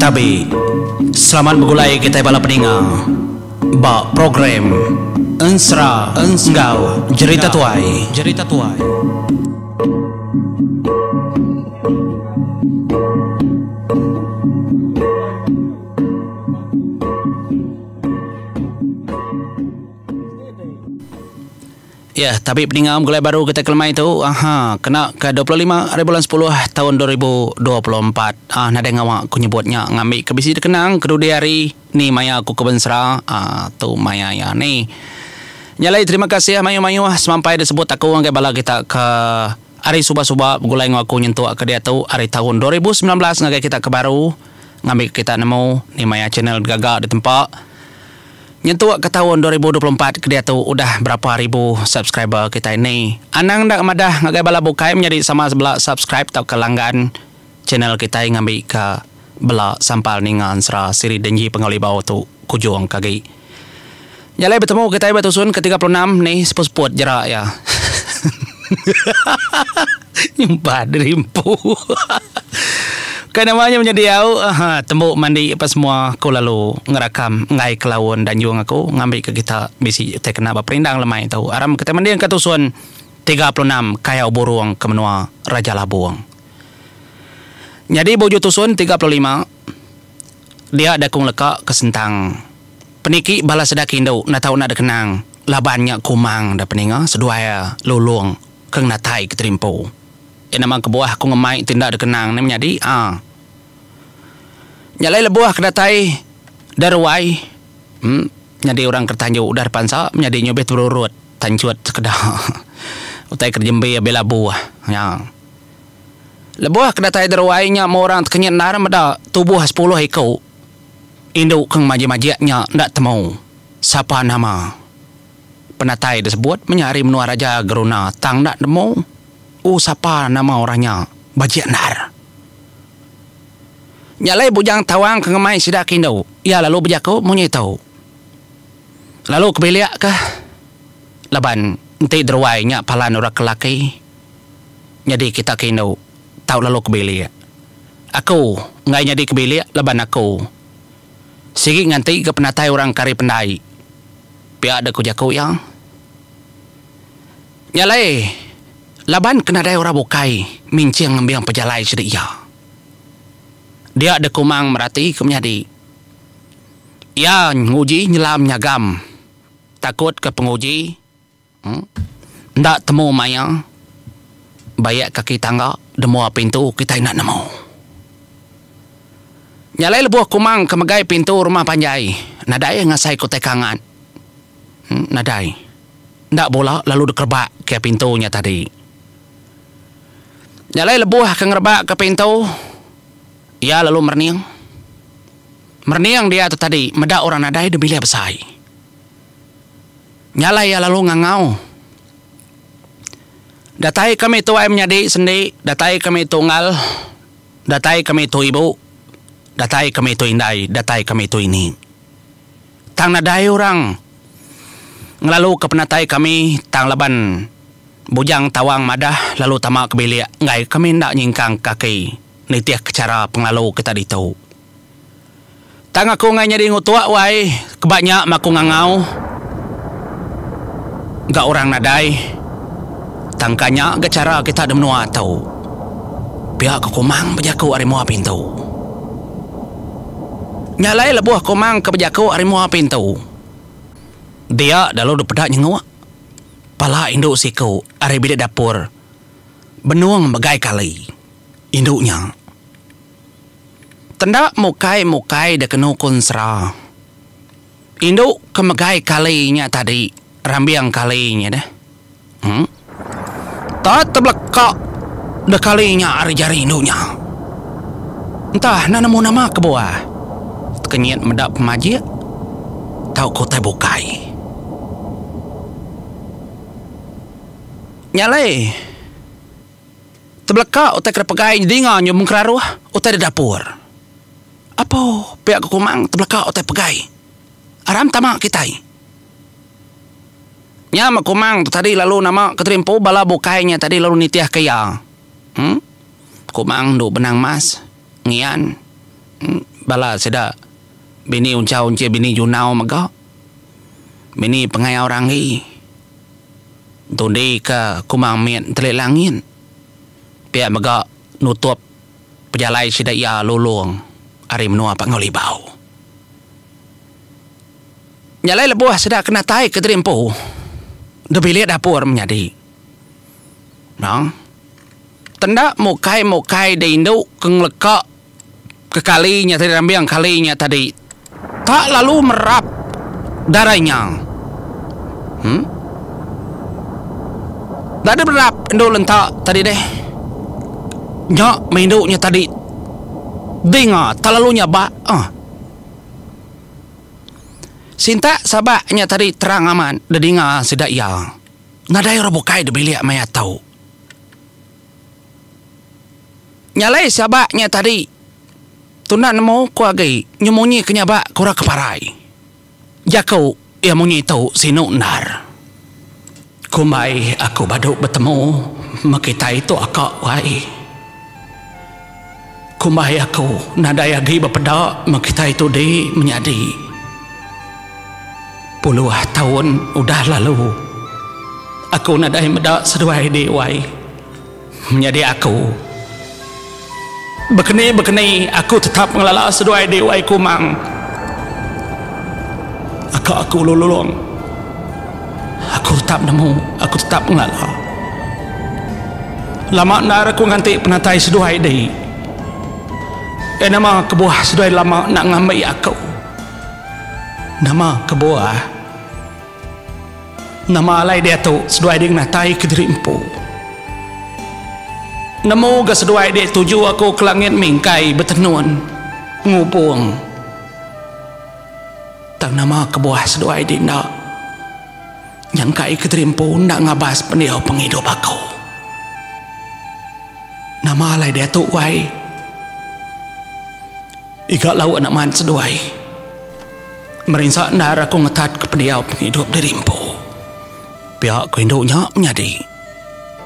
Tabi, selamat begulai kitai bala peninga ba program Ensera enggau Jerita Tuai. Jerita Tuai. Ya, tabi peninga begulai baru kitai kelemai tu. Aha, kena ke 25 hari bulan 10 taun 2024. Ah, nadai ngawa ku nyebut nya ngambi ke bisi dikenang ke dudi hari ni maya aku ke bensera. Ah, tu maya iya ni. Nya alai terima kasih mayuh-mayuh semampai disebut aku ngagai bala kita ke ari suba-suba begulai enggau aku nyentuk ke diatu ari taun 2019 ngagai kita ke baru ngambi ke kita nemu ni maya channel digaga ditempa. Nyentuk ke taun 2024 ke diatu udah berapa ribu subscriber kitai ni. Anang enda madah ngagai bala bukai menyadi sama bela subscribe tauka langgan channel kitai ngambi ka bela sampal ninga ensera siri Denji Penggau Libau tu kujung ke agi. Nya alai betemu kitai ba tusun ke 36 ni seput-seput jera iya. Nyumpah diri empu. Kai nama nya menyadi au ahaa tembu mandi apa semua aku lalu ngerakam enggai ke laun danjung aku ngambi ke kita bisi utai kena ba perindang lemai tu. Aram kitai mending ka tusun 36 Kayau Burung ke menua Raja Labung. Nyadi ba ujung tusun 35 dia dakung leka ke sentang peniki bala sida ke indu enda tau enda dikenang laban nya kumang da peninga seduai iya lulong ke ngenatai ke terimpu. Iya nama kebuah aku ngemai ti enda dikenang ne menyadi aa. Nya alai lebuh ke datai da ruai em nyadi orang ke tanju udah dipansa menyadi nyubih teberurut tanchut sekeda utai ke dijembi abi labuh nya. Lebuh ke datai da ruai nya meh orang tekenyit endar meda tubuh sepuluh iku indu ke ngemajik-majik nya enda temu sapa nama. Penatai disebut menya ari menua Raja Geruna tang enda nemu u sapa nama orang nya bajik endar. Nya alai Bujang Tawang ke ngemai sida ke indu iya lalu bejaku munyi tu. Lalu ke bilik kah laban enti deruai nya palan orang ke laki nyadi kita ke indu tau lalu ke bilik. Aku enggai nyadi ke bilik laban aku sigi nganti ga penatai orang ke ari pendai. Pia deh ku jaku iya. Nya alai, laban ke nadai orang bukai minching ngembing pejalai sida iya. Dia deh Kumang merati ke menyadi. Iya nguji nyelam nyagam takut ke penguji enda temu maya baik kaki tangga demua pintu kitai enda nemu. Nya alai lebuh Kumang ke megai pintu rumah panjai, nadai iya ngasai ke utai ke angat. Nadai. Enda bula lalu dikerebak ke pintu nya tadi. Nya alai lebuh ke ngerebak ke pintu, iya lalu merening. Merening dia tu tadi meda orang nadai di bilik besai. Nya alai iya lalu ngangau. Datai kami tu ai menyadi sendi, datai kami tu unggal. Datai kami tu ibu, datai kami tu indai, datai kami tu ini. Tang nadai orang ngelaluka penatai kami tang laban Bujang Tawang madah lalu tama ke bilik enggai kami enda nyingkang kaki nitihka chara pengelalu kita ditu. Tang aku enggai nyadi ngutuk wai keba nya meh aku ngangau ga orang nadai tang ka nya ga chara kita da menua tu. Pia ke Kumang bejaku ari mua pintu. Nya alai lebuh Kumang ke bejaku ari mua pintu dia lalu dipeda nyenguk pala indu siku ari bilik dapur benung megai kali indu nya. Tenda mukai-mukai da kenu ku ensera. Indu ke megai kali nya tadi rambing kali nya deh. Em. Tak tebeleka da kali nya ari jari indu nya. Entah enda nemu nama kebuah. Tekenyit meda pemajik tauka utai bukai. Nya alai. Tebeleka utai ke dipegai dinga nyu mengkeraruh utai di dapur. Apo pia ku Kumang tebeleka utai pegai. Aram tama kitai. Nya meh Kumang tu tadi lalu nama ke terimpu bala bukai nya tadi lalu nitihka iya. Em. Kumang endu Benang Mas, Ngian, bala sida bini Unchau Unchie bini Junau mega, bini Pengayau Ranggi, entundi ke Kumang Mit Entelit Langit. Pia mega nutup pejalai sida iya Lulong ari menua Panggau Libau. Nya alai lebuh sida ke natai ke diri empu de bilik dapur menyadi. Nang. Tenda mukai mukai de indu ke ngeleka ke kali nya tadi rambing kali nya tadi tak lalu merap darai nya. Em. Enda de merap indu lenta tadi deh. Nya meh indu nya tadi dinga tak lalu nyabak ah. Sintak sabak nya tadi terang amat dedinga sida iya. Nadai orang bukai da bilik maya tu. Nya alai sabak nya tadi tunda nemu ku agi nyemunyi ke nyabak ke orang ke parai. Jaku iya munyi tu sinu endar. Kumbai aku badu betemu me kitai tu aka wai. Kumbai aku nadai agi bepeda me kitai tu di menyadi. Puluh taun udah lalu aku nadai meda seduai di wai menyadi aku. Bekeni bekeni aku tetap ngelala seduai di wai kumang. Aka aku lulong. Aku tetap nemu, aku tetap ngelala. Lama endar aku nganti penatai seduai di. Eh nama kebuah seduai lama enda ngambi aku. Nama kebuah. Nama alai diatu seduai ding natai kediri empu. Nemu ga seduai dik tuju aku ke langit mingkai betenun ngubung. Tang nama kebuah seduai dik enda nyangkai kediri empu enda ngabas pendiau pengidup aku. Nama alai diatu wai. Iga lauk anak man seduai. Merinsa endar aku ngetat ke pendiau pengidup diri empu. Pia ku indu nya menyadi.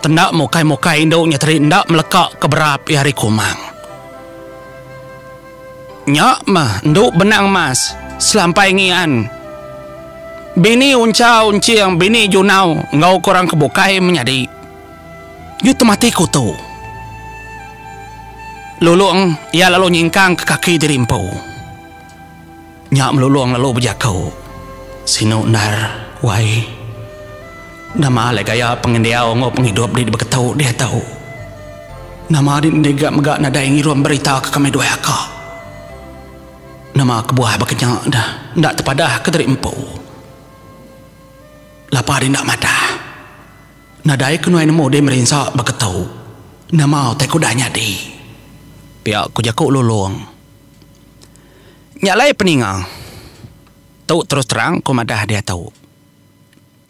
Tenda mukai-mukai indu nya tadi enda meleka ke berap iya ari Kumang. Nya meh endu Benang Mas selampai ngian. Bini Uncha Unching bini Junau enggau ke orang ke bukai menyadi. Yu temati kutu. Lulong iya lalu nyingkang ke kaki diri empu. Nya melulong lalu bejaku. Sinu endar wai. Nama alai gaya pengendiau enggau pengidup di beketu diatu. Nama di enda mega nadai ngirum berita ke kami duai aka. Nama kebuah baka nya dah enda tepadah ke diri empu. Lapa di enda madah. Nadai ke nuai nemu deh merinsa baka tu. Nama utai ke udah nyadi. Pia ku jaku Lulong. Nya alai peninga. Tu terus terang ku madah diatu.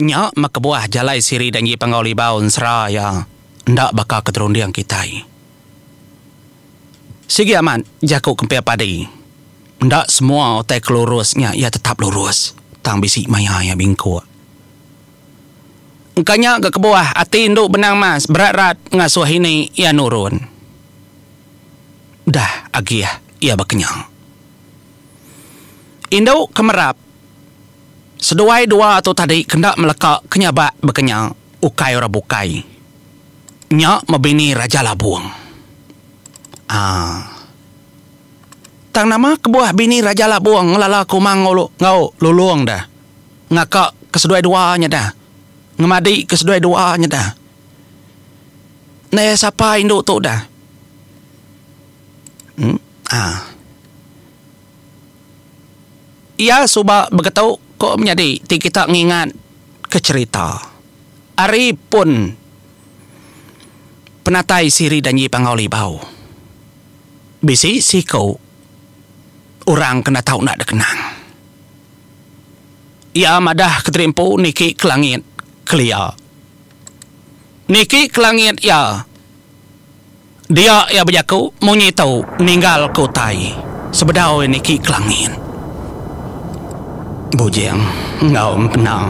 Nya meh kebuah jalai siri danji Panggau Libau ensera iya enda baka ke terunding kitai. Sigi amat jaku kempia padi. Enda semua utai ke lurus nya iya tetap lurus tang bisi maya iya bingkuk. Engka nya ga kebuah ati endu Benang Mas berat-rat ngasuh ini iya nurun. Dah agih iya bekenya. Indu ke merap seduai dua tu tadi kenda meleka ke nyabak bekenya ukai orang bukai. Nya mebini Raja Labung. Aa. Tang nama kebuah bini Raja Labung ngelala Kumang enggau Lulong dah. Ngaka ke seduai dua nya dah. Ngemadi ke seduai dua nya dah. Neh sapa indu tu dah. Em ah. Iya suba begetu ko menyadi ti kita ngingat ke cherita. Ari pun penatai siri danji Panggau Libau. Bisi siku orang kena tau enda dikenang. Iya madah kediri empu niki ke langit kelia. Niki ke langit iya. Dia iya bejaku munyi tu ninggalka utai sebedau iya niki ke langit. Bujing enggau Empena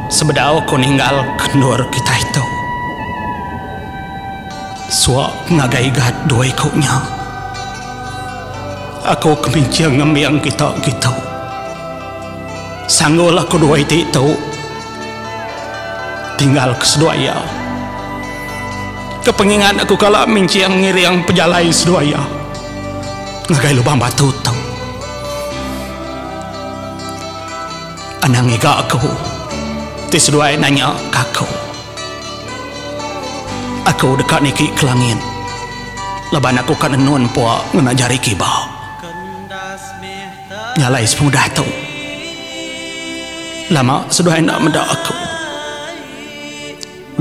sebedau aku ninggalka endur kitai tu. Suak ngagai igat dua iku nya. Aku ke minching ngembing kita kitu. Sanggul aku dua iti tu tinggal ke seduai iya. Ke pengingat aku kala minching ngiring pejalai seduai iya ngagai lubang batu tu. Anang ngiga aku ti seduai nanya ka aku. Aku deka niki ke langit laban aku ka nenun pua ngena jari kiba. Nya alai sepengudah tu lama seduai enda meda aku.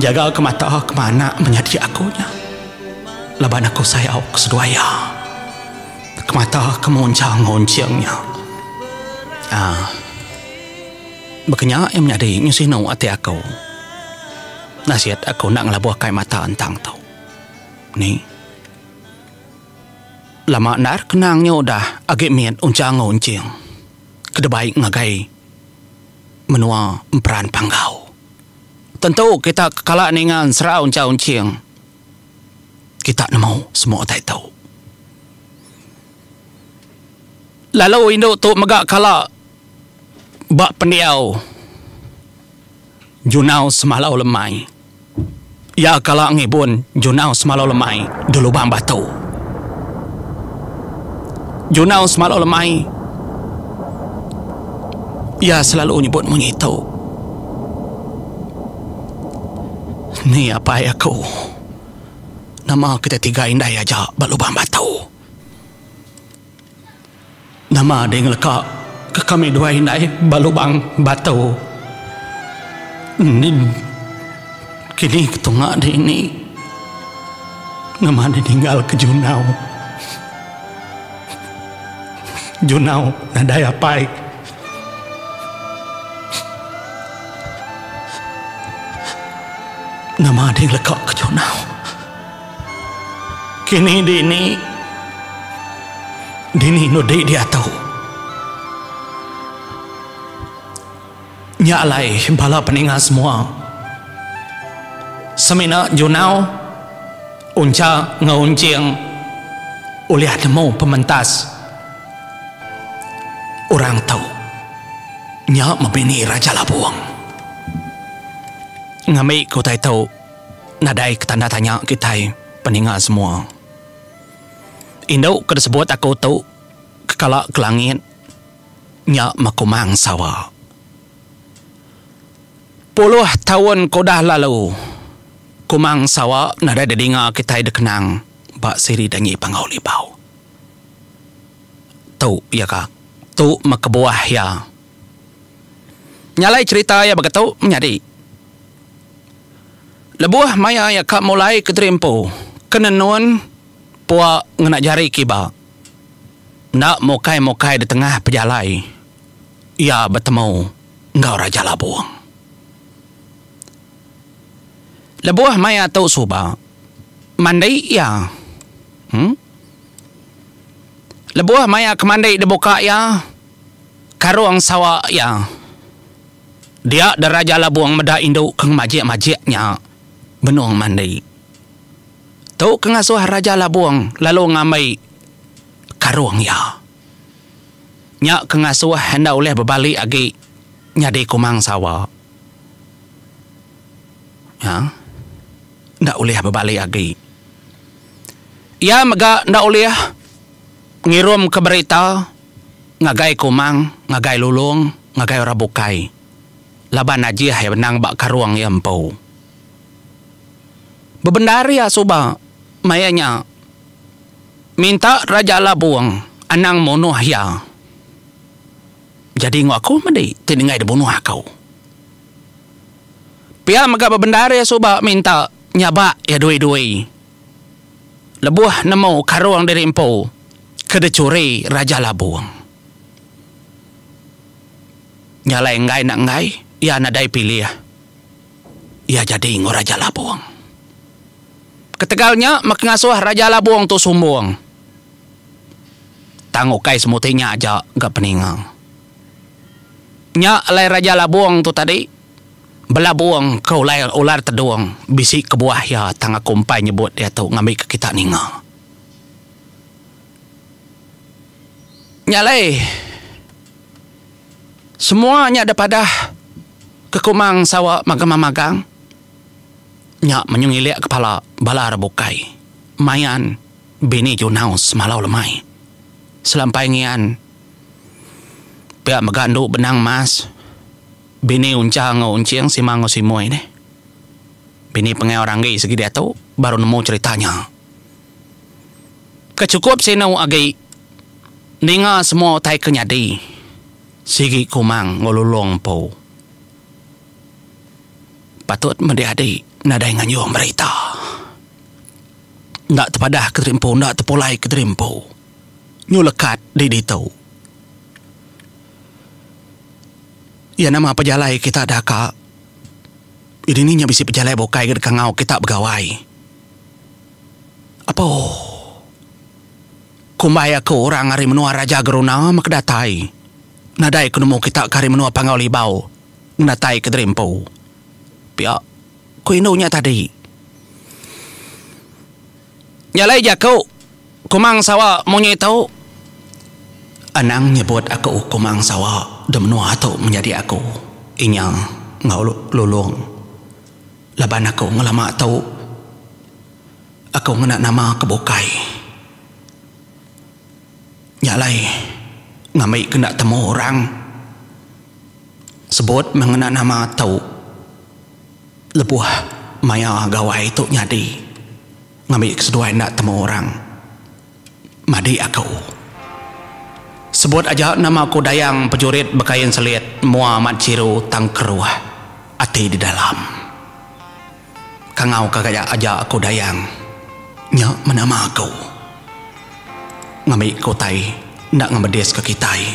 Jaga ke mata ke anak menyadi aku nya laban aku sayau ke seduai iya. Ke mata ke muncha ngunching nya. Aa. Baka nya iya menyadi nyu sinu ati aku. Nasit aku enda ngelabuh kai mata entang tu. Ni. Lama endar kenang nyu udah agi mit uncha ngunching ke debai ngagai menua Emperan Panggau. Tentu kita ke kala ninga ensera uncha unching kita nemu semua utai tu. Lalu indu tu mega kala ba pendiau Junau Semalau Lemai. Iya kala ngibun Junau Semalau Lemai di Lubang Batu. Junau Semalau Lemai iya selalu nyebut munyi tu. Ni apai aku. Nama kita tiga indai aja ba Lubang Batu. Nama deh ngeleka ke kami duai indai ba lubang batu. Endin kini ke tunga deh ini. Nama deh ninggal ke Junau. Junau nadai apai. Nama deh ngeleka ke Junau. Kini dini dini nudi diatu. Nya alai bala peninga semua semina junau uncha enggau unching ulih nemu pementas orang tu nya mebini Raja Labung. Ngambi ke utai tu. Nadai ke tanda tanya kitai peninga semua. Indu ke disebut aku tu ke kala ke langit nya Mekumang Sawa. Puluh taun ke udah lalu, Kumang Sawa nadai didinga kitai dikenang ba siri Danji Panggau Libau. Tu iya ka, tu meh kebuah iya. Nya alai cherita iya begetu menyadi. Lebuh maya iya ka mulai ke diri empu, ke nenun pua ngena jari kiba. Enda mukai-mukai di tengah pejalai, iya betemu enggau Raja Labung. Lebuh maya tu suba, mandi iya. Em. Lebuh maya ke mandi dibuka iya, karung sawa iya. Dia da Raja Labung meda indu ke ngemajik-majik nya benung mandi. Tu ke ngasuh Raja Labung lalu ngambi karung iya. Nya ke ngasuh enda ulih bebali agi nyadi Kumang Sawa. Nya enda ulih bebali agi. Iya mega enda ulih ngirumka berita ngagai Kumang, ngagai Lulong, ngagai orang bukai laban ajih iya benang ba karung iya empu. Bebendar iya suba maya nya minta Raja Labung anang munuh iya. Jadi enggau aku medi ti nenggai dibunuh aku. Pia mega bebendar iya suba minta nyabak iya dui-dui. Lebuh nemu karung diri empu ke dichuri Raja Labung. Nya alai enggai enda enggai, iya nadai pilih. Iya jadi enggau Raja Labung. Ketegal nya meh ke ngasuh Raja Labung tu sumbung. Tang ukai semuti nya aja ga peninga. Nya alai Raja Labung tu tadi. Belabung ke ulai ular tedung bisi kebuah iya tang aku empai nyebut diatu ngambika kita ninga. Nya alai semua nya da padah ke Kumang Sawa magang-magang nya menyung ilik kepala bala ra bukai mayan bini Junau semalau lemai selampai ngian pia mega endu benang mas. Bini Uncha enggau Unching Sima enggau Simoi deh. Bini Pengau Ranggi sigi diatu baru nemu cherita nya. Ke chukup sinu agi ninga semua utai ke nyadi sigi Kumang enggau Lulong empu. Patut meh adi nadai nganjung berita. Enda tepadah ke diri empu enda tepulai ke diri empu. Nyu lekat di ditu. Iya nama pejalai kita da ka. Dini nya bisi pejalai bukai ga deka enggau kita begawai. Apo. Kumbai aku orang ari menua Raja Geruna meh ke datai. Nadai ku nemu kita ke ari menua Panggau Libau ngenatai ke diri empu. Pia ku indu nya tadi. Nya alai jaku Kumang Sawa munyi tu, Anang nyebut aku Kumang Sawa da menua tu menyadi aku inya enggau Lulong laban aku ngelama tu aku ngena nama ke bukai. Nya alai ngambi ke enda temu orang sebut meh ngena nama tu. Lebuh maya gawai tu nyadi ngambi seduai enda temu orang madi aku. Sebut aja nama aku Dayang Pejurit Bekain Selit mua amat chiru tang keruh ati di dalam. Kangau ka aja aku Dayang nya meh nama aku. Ngambi ke utai enda ngemedis ke kitai.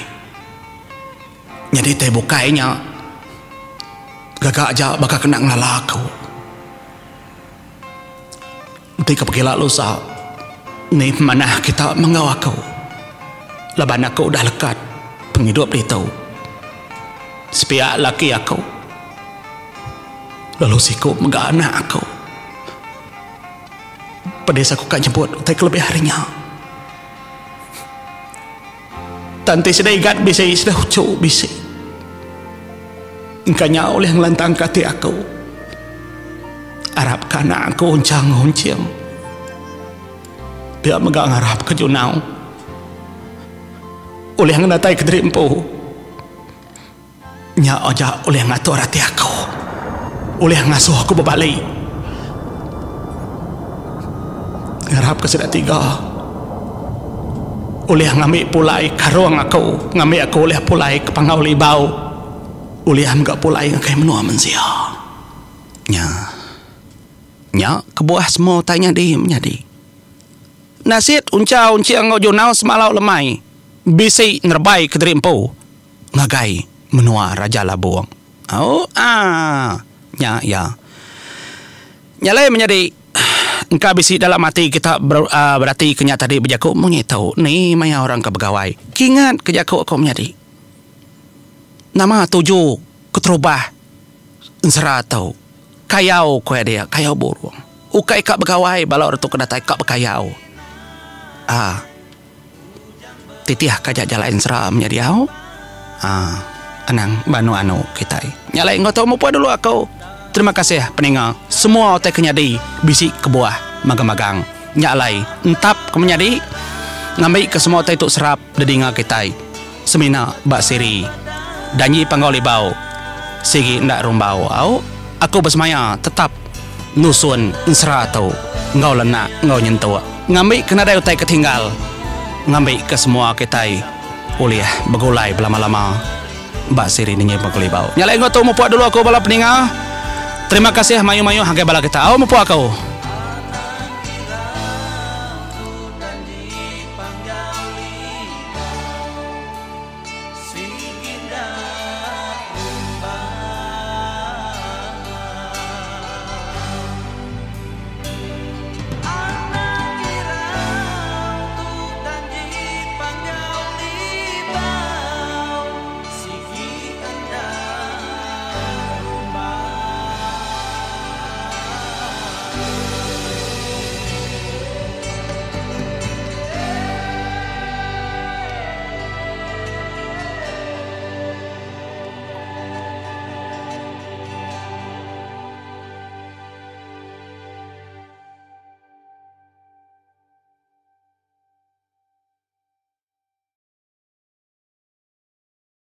Nyadi tai bukai nya gaga aja baka kena ngelala aku. Enti ke pegila lusa ni pemanah kita menggau aku laban aku udah lekat pengidup ditu. Sepiak laki aku lalu siku mega anak aku. Pedis aku ka nyebut utai ke lebih ari nya. Tang enti sida igat bisi, sida uchu bisi. Engka nya ulih ngelantangka ati aku. Arapka anak aku unchang enggau unching. Pia mega ngarapka Junau ulih ngenataika diri empu. Nya aja ulih ngatur ati aku. Ulih ngasuh aku bebali. Ngarapka sida tiga ulih ngambi pulai karung aku, ngambi aku ulih pulai ke Panggau Libau, ulih mega pulai ngagai menua mensia. Nya. Nya kebuah semua utai nyadi menyadi. Nasit Uncha Unching enggau Junau semalau lemai bisi nerebai kediri empu. Ngagai menua Raja Labung. Au aa. Nya iya. Nya alai menyadi engka bisi dalam ati kita berati ke nya tadi bejaku munyi tu ni maya orang ke begawai. Kingat ke jaku aku menyadi. Nama tuju keterubah ensera tu kayau ku iya dia kayau burung. Ukai ka begawai bala orang tu ke datai ka bekayau. Aa. Titih ka aja jalai ensera menyadi au aaa anang banu anu kitai. Nya alai enggau tu mupuk dulu aku. Terima kasih peninga semua utai ke nyadi bisi kebuah magang-magang. Nya alai entap ke menyadi ngambi ke semua utai tu serap didinga kitai semina ba siri Danji Panggau Libau sigi enda rumbau au. Aku besemaya tetap nusun ensera tu enggau lenak enggau nyentuk. Ngambi ke nadai utai ke tinggal, ngambi ke semua kitai ulih begulai belama-lama ba siri Ninyi Pengkelibau. Nya alai enggau tu mupuk dulu aku bala peninga. Terima kasih mayuh-mayuh ngagai bala kita. Au mupuk aku.